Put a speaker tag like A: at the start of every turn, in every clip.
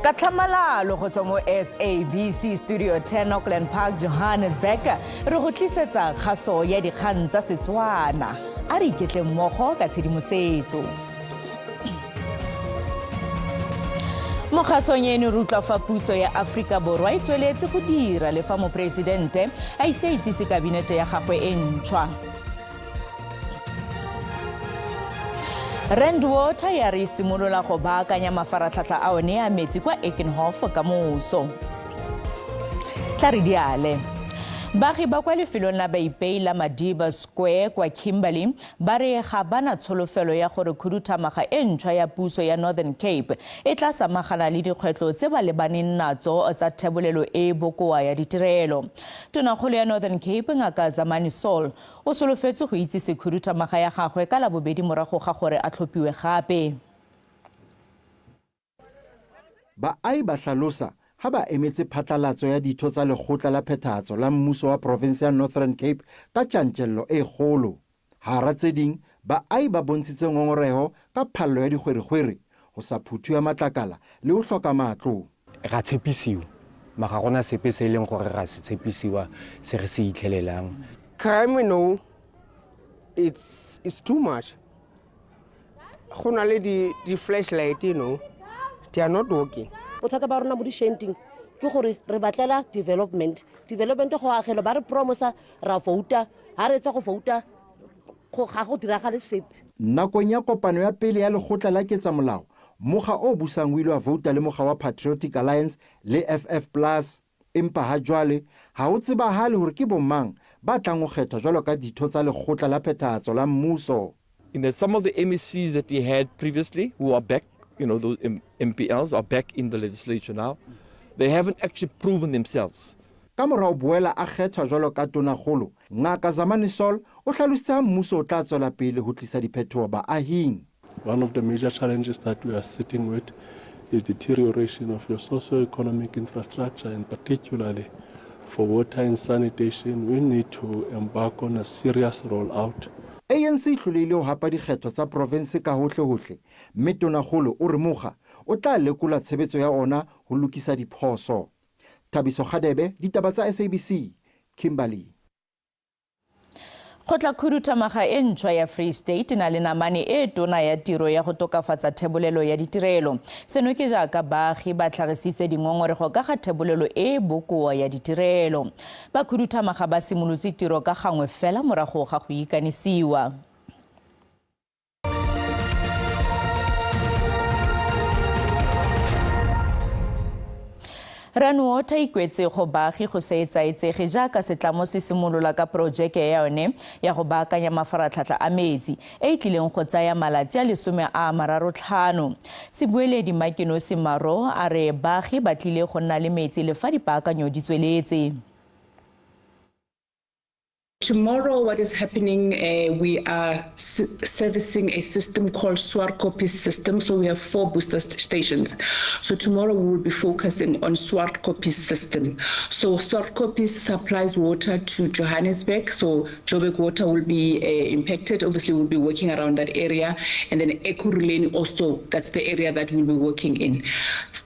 A: Ka tlhamalalo go tswa mo SABC Studio 10 Auckland Park, Johannesburg, re go tlisetsa kgaso ya dikgang tsa Setswana. A re iketle mmogo ka tshedimosetso. Mo kgasong eno re utlwa fa puso ya Aforika Borwa e tsweletse go dira le fa moporesidente a ise a itsise kabinete ya gagwe e ntšhwa. Rand Water ya re e simolola go baakanya mafaratlhatlha a one a metsi kwa Eikenhof ka moso. Tla re diale. Baagi ba kwa lefelong la baipei la Madiba Square kwa Kimberley ba re ga ba na tsholofelo ya gore khuduthamaga e ntšhwa ya puso ya Northern Cape e tla samagana le dikgwetlho tse ba lebaneng natso tsa thebolelo e e bokoa ya ditirelo. Tonakgolo ya Northern Cape Ngaka Zamani Saul O solofetswe go itsise khuduthamaga ya gagwe ka Labobedi morago ga gore a tlhophiwe gape.
B: Baahi ba hlalosa ha ba emetse phatlalatso ya ditho tsa Lekgotla la Phethahatso la Mmuso wa Provense ya Northern Cape ka tjantjello e kgolo. Hara tse ding, baahi ba bontshitse ngongoreho ka phallo ya dikgwerekgwere, ho sa phuthwe ha matlakala le ho hloka matlo.
C: Ra tshepisiwa, mara ga gona sepe se e leng gore ra se tshepisiwa se re se itlhelelang.
D: Crime no, it's too much. Go na le di di flashlight no, they are not working.
E: Bothata ba rona mo dishenting ke gore re batlela development. Development go agelwa ba re promosa ra vouta, ha re etsa go vouta ga go diragale sepe.
B: Nakong ya kopano ya pele ya lekgotla la ketsamolao, mokga o busang o ile wa vouta le mokga wa Patriotic Alliance le FF Plus. Empa ha jwale ha ho tsebahale hore ke bomang ba tlang ho kgethwa jwalo ka ditho tsa lekgotla la phethahatso la mmuso.
F: In that some of the MECs that we had previously who are back, you know, those MPLs are back in the legislature now. They haven't actually proven themselves.
B: Ka mora ho boela a kgethwa jwalo ka Tonakgolo, Ngaka Zamani Saul o hlalositse ha mmuso o tla tswela pele ho tlisa diphethoho baahing.
G: One of the major challenges that we are sitting with is deterioration of your socio-economic infrastructure, and particularly for water and sanitation, we need to embark on a serious rollout.
B: ANC e hlolehile ho hapa dikgetho tsa provense ka hohlehohle mme Tonakgolo o re mokga o tla lekola tshebetso ya ona ho lokisa diphoso. Thabiso Kgadebe, Ditaba tsa SABC, Kimberley.
A: Kgotlakhuduthamaga e ntšhwa ya Free State e na le namane e tona ya tiro ya go tokafatsa thebolelo ya ditirelo. Seno ke jaaka baagi ba tlhagisitse dingongorego ka ga thebolelo e e bokoa ya ditirelo. Bakhuduthamaga ba simolotse tiro ka gangwe fela morago ga go ikanisiwa. Rand Water ikwetse go baagi go se etsaetsege jaaka setlamo se simolola ka porojeke ya yone ya go baakanya mafaratlhatlha a metsi e e tlileng go tsaya malatsi a 35. Sebueledi Makenosi Maro a re baagi ba tlile go nna le metsi le fa dipaakanyo di tsweletse.
H: Tomorrow, what is happening, we are servicing a system called Swartkoppies system. So we have 4 booster stations. So tomorrow we will be focusing on Swartkoppies system. So Swartkoppies supplies water to Johannesburg. So Joburg water will be impacted. Obviously, we'll be working around that area. And then Ekurhuleni also, that's the area that we'll be working in.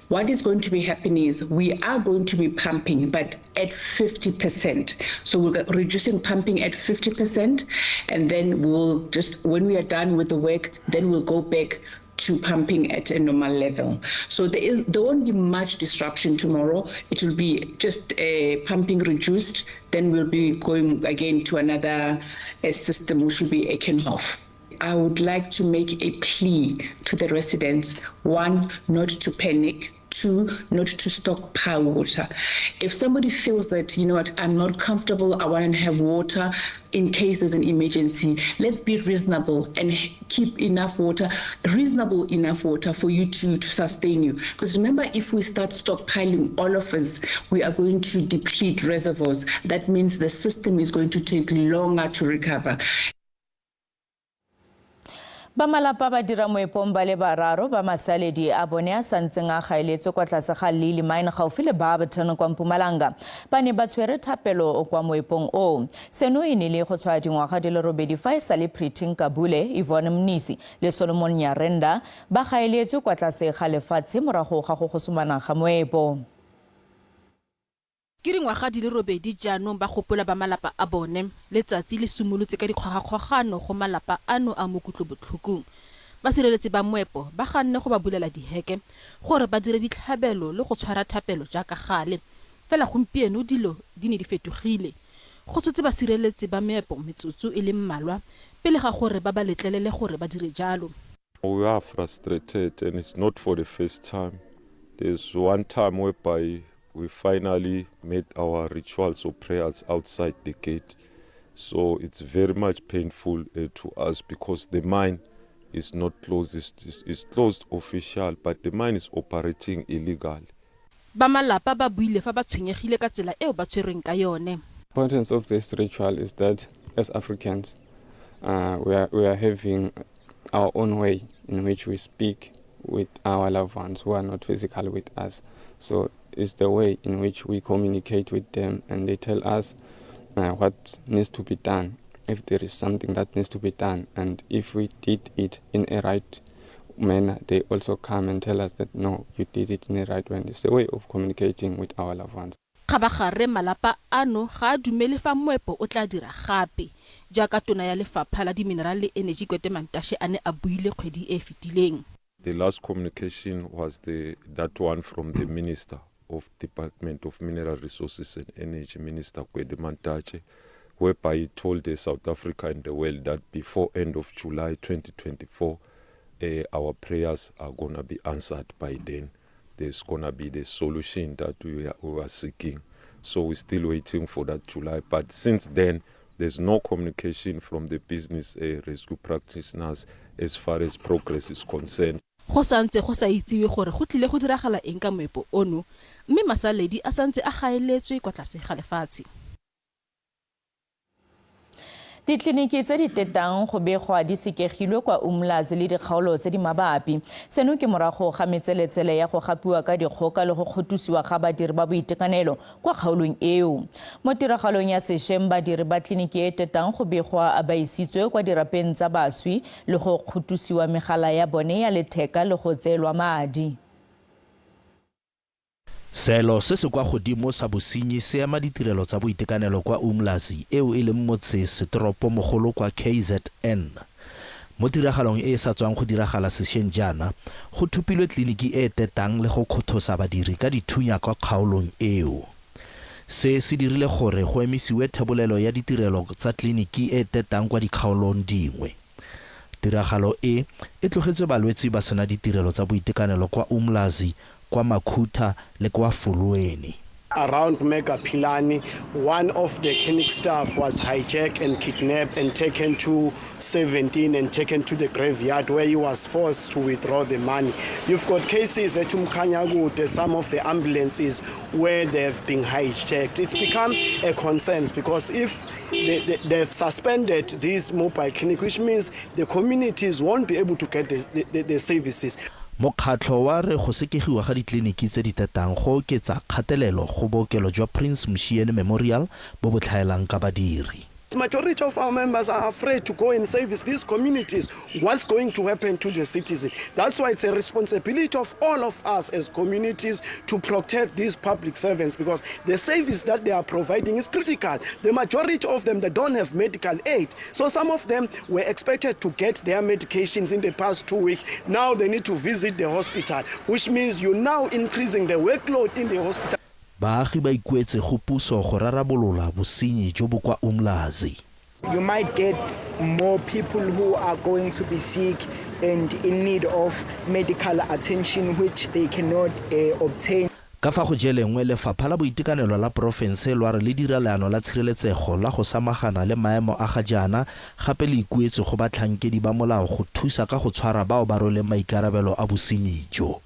H: What is going to be happening is we are going to be pumping, but at 50%. So we're reducing pumping at 50%, and then we'll just, when we are done with the work, then we'll go back to pumping at a normal level. So there won't be much disruption tomorrow. It will be just pumping reduced. Then we'll be going again to another system, which will be Eikenhof. I would like to make a plea to the residents. 1, not to panic. 2, not to stockpile water. If somebody feels that, you know what, I'm not comfortable, I want to have water in case there's an emergency, let's be reasonable and keep enough water, reasonable enough water for you to sustain you. Because remember, if we start stockpiling, all of us, we are going to deplete reservoirs. That means the system is going to take longer to recover.
A: Ba malapa ba dira moepong ba le bararo ba masaledi a bone a santseng a gaeletswe kwa tlase ga Lily Mine gaufi le Barberton kwa Mpumalanga ba ne ba tshwere thapelo kwa moepong oo. Seno e ne le go tshwaya dingwaga di le robedi fa e sa le Pretty Nkabule, Yvonne Mnisi le Solomon Nyarenda ba gaeletswe kwa tlase ga lefatshe morago ga go gosomana ga moepo.
I: Ke dingwaga di le robedi jaanong ba gopola ba malapa a bone. Letsatsi le simolotse ka dikgogakgogano go malapa ano a mo kutlobotlhokong. Basireletsi ba moepo ba ganne go ba bulela diheke gore ba dire ditlhabelo le go tshwara thapelo jaaka gale. Fela gompieno dilo di ne di fetogile. Go tshotse basireletsi ba meepo metsotso e le mmalwa pele ga gore ba ba letlelele gore ba dire jalo.
J: We are frustrated, and it's not for the first time. There's one time whereby we finally made our rituals or prayers outside the gate. So it's very much painful to us because the mine is not closed. It's closed official, but the mine is operating illegally.
I: Ba malapa ba buile fa ba tshwenyegile ka tsela eo ba tshwerweng ka yone.
K: Importance of this ritual is that as Africans, we are having our own way in which we speak with our loved ones who are not physically with us. So it's the way in which we communicate with them, and they tell us what needs to be done, if there is something that needs to be done, and if we did it in a right manner, they also come and tell us that no, you did it in the right way. It's the way of communicating with our loved ones.
I: Kgabagare malapa ano ga a dumele fa moepo o tla dira gape jaaka tona ya lefapha la diminerale le energy Gwede Mantashe a ne a buile kgwedi e e fetileng.
J: The last communication was that one from the Minister of Department of Mineral Resources and Energy, Minister Gwede Mantashe, whereby he told the South Africa and the world that before end of July 2024, our prayers are going to be answered by then. There's going to be the solution that we are seeking. So we're still waiting for that July. But since then, there's no communication from the business rescue practitioners as far as progress is concerned.
I: Go santse go sa itsiwe gore go tlile go diragala eng ka moepo ono, mme masaledi a santse a gaeletswe kwa tlase ga lefatshe.
A: Ditleliniki tse di tetang go begwa di sekegilwe kwa Umlazi le dikgaolo tse di mabapi. Seno ke morago ga metseletsele ya go gapiwa ka dikgoka le go kgothosiwa ga badiri ba boitekanelo kwa kgaolong eo. Mo tiragalong ya sešweng, badiri ba tleliniki e tetang go begwa ba isitswe kwa dirapeng tsa baswi le go kgothosiwa megala ya bone ya letheka le go tseelwa madi.
L: Seelo se se kwa godimo sa bosenyi se ema ditirelo tsa boitekanelo kwa Umlazi, eo e leng motse setoropo mogolo kwa KZN. Mo tiragalong e e sa tswang go diragala sešweng jaana, go thopilwe tleliniki e e tetang le go kgothosa badiri ka dithunya kwa kgaolong eo. Se se dirile gore go emisiwe thebolelo ya ditirelo tsa tleliniki e e tetang kwa dikgaolong dingwe. Tiragalo e e tlogetse balwetse ba sena ditirelo tsa boitekanelo kwa Umlazi, kwa Makhutha le kwa Folweni.
M: Around Mega Pilani, one of the clinic staff was hijacked and kidnapped and taken to 17 and taken to the graveyard, where he was forced to withdraw the money. You've got cases at Umkhanyakude, some of the ambulances where they've been hijacked. It's become a concern because if they've suspended this mobile clinic, which means the communities won't be able to get the services.
L: Mokgatlho wa re go sekegiwa ga ditleliniki tse di tetang go oketsa kgatelelo go bookelo jwa Prince Mshiyeni Memorial bo bo tlhaelang ka badiri.
M: The majority of our members are afraid to go and service these communities. What's going to happen to the citizen? That's why it's a responsibility of all of us as communities to protect these public servants, because the service that they are providing is critical. The majority of them, they don't have medical aid. So some of them were expected to get their medications in the past 2 weeks. Now they need to visit the hospital, which means you're now increasing the workload in the hospital.
L: Baagi ba ikuetse go puso go rarabolola bosenyi jo bo kwa Umlazi.
N: You might get more people who are going to be sick and in need of medical attention, which they cannot obtain.
L: Ka fa go jelengwe, lefapha la boitekanelo la porofense lwa re le dira leano la tshireletsego la go samagana le maemo a ga jaana. Gape le ikuetse go batlhankedi ba molao go thusa ka go tshwara bao ba rweleng maikarabelo a bosenyi jo.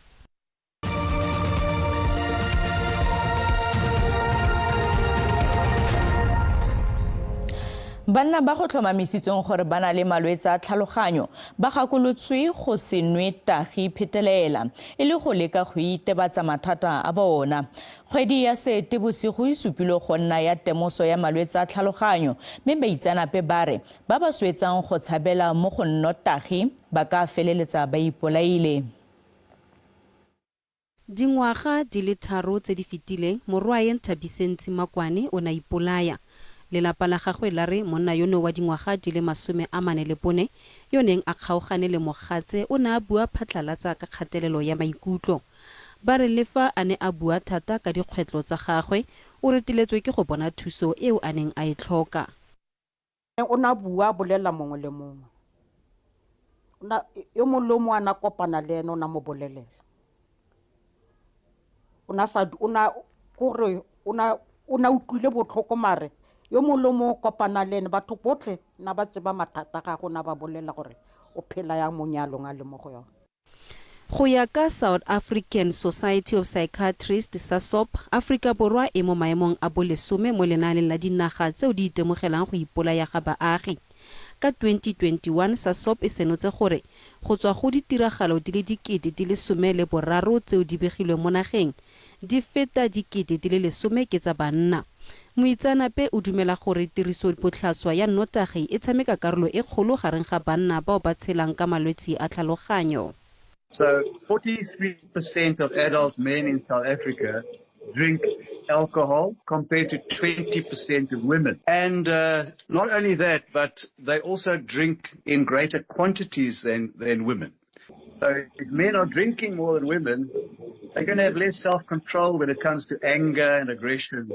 A: Banna ba go tlhomamisitsweng gore ba na le malwetse a tlhaloganyo ba gakolotswe go se nwe tagi phetelela e le go leka go itebatsa mathata a bona. Kgwedi ya Seetebosigo e supilwe go nna ya temoso ya malwetse a tlhaloganyo mme baitseanape ba re ba ba swetsang go tshabela mo go nnotagi ba ka feleletsa ba ipolaile.
O: Dingwaga di le tharo tse di fetileng, morwae Nthabiseng Tsimakwane o ne a ipolaya. Lelapa la gagwe la re monna yono wa dingwaga di le 44 yo neng a kgaogane le mogatse o ne a bua phatlalatsa ka kgatelelo ya maikutlo. Ba re le fa a ne a bua thata ka dikgwetlho tsa gagwe, o reteletswe ke go bona thuso eo a neng a e tlhoka.
P: O ne a bua a bolelela mongwe le mongwe. Yo mongwe le yo mongwe a ne a kopana le ene o ne a mo bolelela. O ne a sa, o ne a, kore o ne a, o ne a utlwile botlhoko mare yo mongwe le mongwe o kopana le ene, batho botlhe na ba tseba mathata a gagwe, o ne a ba bolelela gore o phela yang mo nyalong a le mo go yone.
O: Go ya ka South African Society of Psychiatrists, SASOP, Aforika Borwa e mo maemong a bolesome mo lenaaneng la dinaga tseo di itemogelang go ipolaya ga baagi. Ka 2021, SASOP e senotse gore go tswa go ditiragalo di le 13,000 tseo di begilweng mo nageng, di feta 10,000 ke tsa banna. Moitseanape o dumela gore tirisobotlhaswa ya nnotagi e tshameka karolo e kgolo gareng ga banna bao ba tshelang ka malwetsi a tlhaloganyo.
Q: So 43% of adult men in South Africa drink alcohol compared to 20% of women. And not only that, but they also drink in greater quantities than women. So if men are drinking more than women, they're going to have less self-control when it comes to anger and aggression,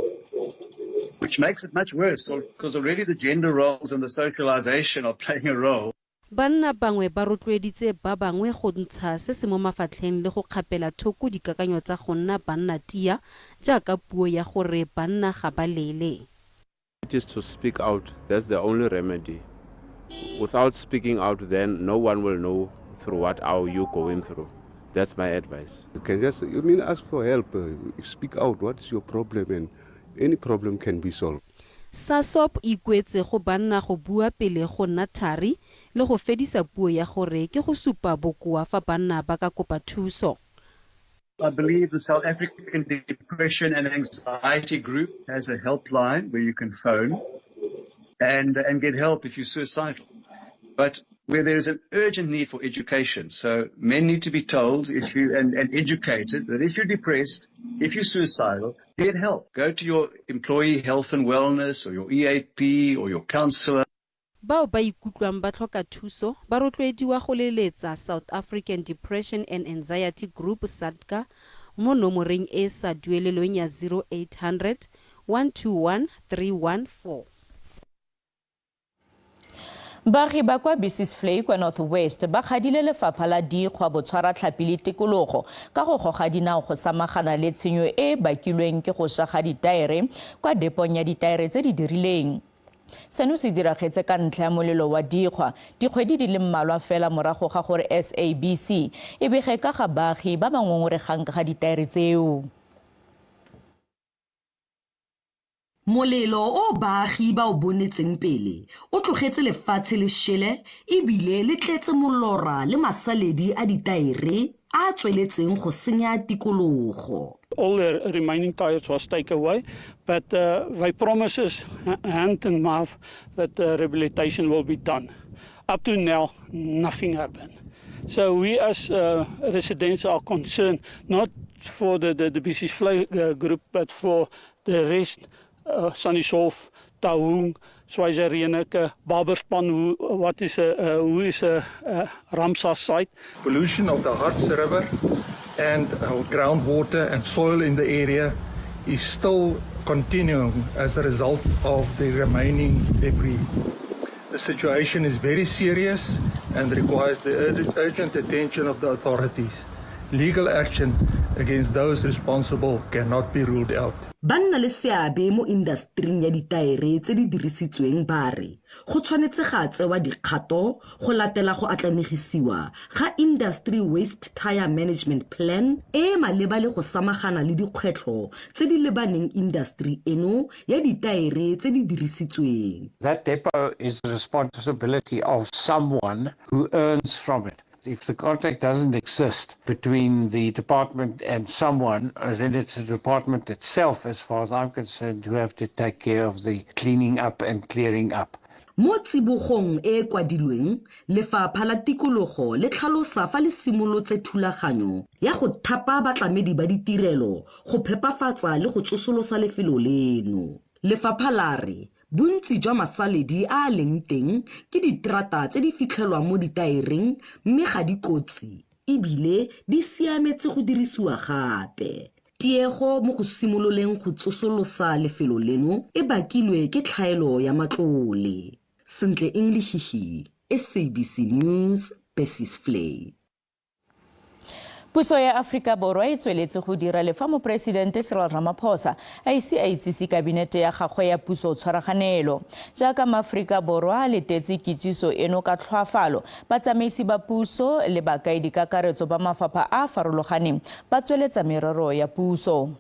Q: which makes it much worse because already the gender roles and the socialization are playing a role.
O: Banna bangwe ba rotloeditse ba bangwe go ntsha se se mo mafatlheng le go kgapela thoko dikakanyo tsa go nna banna tia jaaka puo ya gore banna ga ba lele.
R: It is to speak out. That's the only remedy. Without speaking out, then no one will know through what are you going through. That's my advice.
S: You can just, you mean, ask for help, speak out. What is your problem? And any problem can be solved.
O: SASOP e ikuetse go banna go bua pele go nna thari le go fedisa puo ya gore ke go supa bokoa fa banna ba ka kopa thuso.
Q: I believe the South African Depression and Anxiety Group has a helpline where you can phone and get help if you're suicidal. But where there is an urgent need for education. So men need to be told if you and educated that if you're depressed, if you're suicidal, get help. Go to your employee health and wellness or your EAP or your counselor.
O: Bao ba ikutlwang ba tlhoka thuso ba rotloediwa go leletsa South African Depression and Anxiety Group, SADAG, mo nomoreng e sa duelelweng ya 0800 121 314.
A: Baagi ba kwa Besisvlei kwa North West ba kgadile lefapha la dikgwa, botshwaratlhapi le tikologo ka go goga dinao go samagana le tshenyo e e bakilweng ke go ša ga ditaere kwa depong ya ditaere tse di dirileng. Seno se diragetse ka ntlha ya molelo wa dikgwa dikgwedi di le mmalwa fela morago ga gore SABC e bege ka ga baagi ba ba ngongoregang ka ga ditaere tseo.
T: Molelo o baagi ba o bonetseng pele o tlogetse lefatshe le šele ebile le tletse molora le masaledi a ditaere a a tsweletseng go senya tikologo.
U: All the remaining tires was taken away, but they promise us hand and mouth that the rehabilitation will be done. Up to now, nothing happened. So we as residents are concerned, not for the Besisvlei group, but for the rest, Sannieshof, Taung, Schweizer Reneke, Barberspan, who, what is a, who is a Ramsar site.
V: Pollution of the Harts River and groundwater and soil in the area is still continuing as a result of the remaining debris. The situation is very serious and requires the urgent attention of the authorities. Legal action against those responsible cannot be ruled out.
T: Ba nna le seabe mo indastering ya ditaere tse di dirisitsweng ba re go tshwanetse ga tsewa dikgato go latela go atlanegisiwa ga Industry Waste Tyre Management Plan e e maleba le go samagana le dikgwetlho tse di lebaneng indasteri eno ya ditaere tse di dirisitsweng.
C: That depot is the responsibility of someone who earns from it. If the contract doesn't exist between the department and someone, then it's the department itself, as far as I'm concerned, who have to take care of the cleaning up and clearing up.
T: Mo tsibogong e e kwadilweng, Lefapha la Tikologo le tlhalosa fa le simolotse thulaganyo ya go thapa batlamedi ba ditirelo go phepafatsa le go tsosolosa lefelo leno. Lefapha la re bontsi jwa masaledi a a leng teng ke diterata tse di fitlhelwang mo ditaereng mme ga di kotsi e bile di siametse go dirisiwa gape. Tiego mo go simololeng go tsosolosa lefelo leno e bakilwe ke tlhaelo ya matlole. Sentle Eng Lehihi, SABC News, Besisvlei.
A: Puso ya Aforika Borwa e tsweletse go dira le fa Moporesidente Cyril Ramaphosa a ise a itsise kabinete ya gagwe ya puso tshwaraganelo. Jaaka maAforika Borwa a letetse kitsiso eno ka tlhoafalo, batsamaisi ba puso le bakaedikakaretso ba mafapha a a farologaneng ba tsweletsa merero ya puso.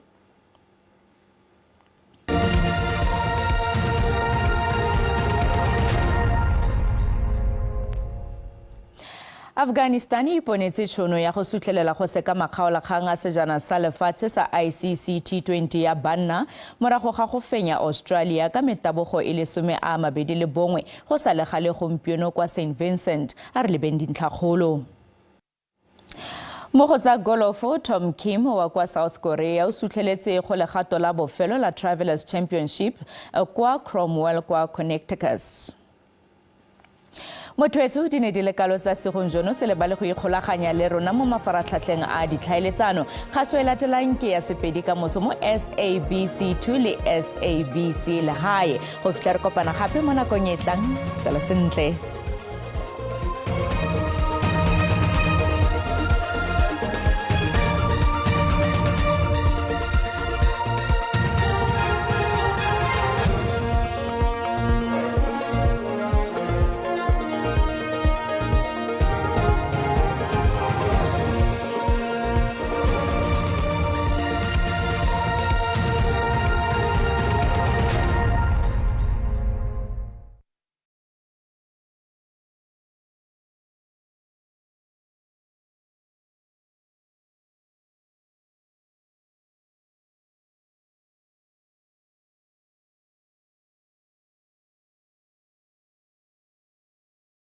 A: Afghanistan e iponetse tšhono ya go sutlhelela go seka makgaolakgang a sejana sa lefatshe sa ICC T20 ya banna morago ga go fenya Australia ka metabogo e le 21 go sa le gale gompieno kwa St Vincent. A re lebeng dintlhakgolo. Mo go tsa golofo, Tom Kim wa kwa South Korea o sutlheletse go legato la bofelo la Travelers Championship kwa Cromwell kwa Connecticus. Motho di ne di le kalo tsa segong jono se lebale go ikgolaganya le rona mo mafaratlhatlheng a ditlhaeletsano. Kgaso e latelang ke ya Sepedi ka moso mo SABC 2 le SABC Lehae. Go fitlha re kopana gape mo nakong e tlang, sala sentle.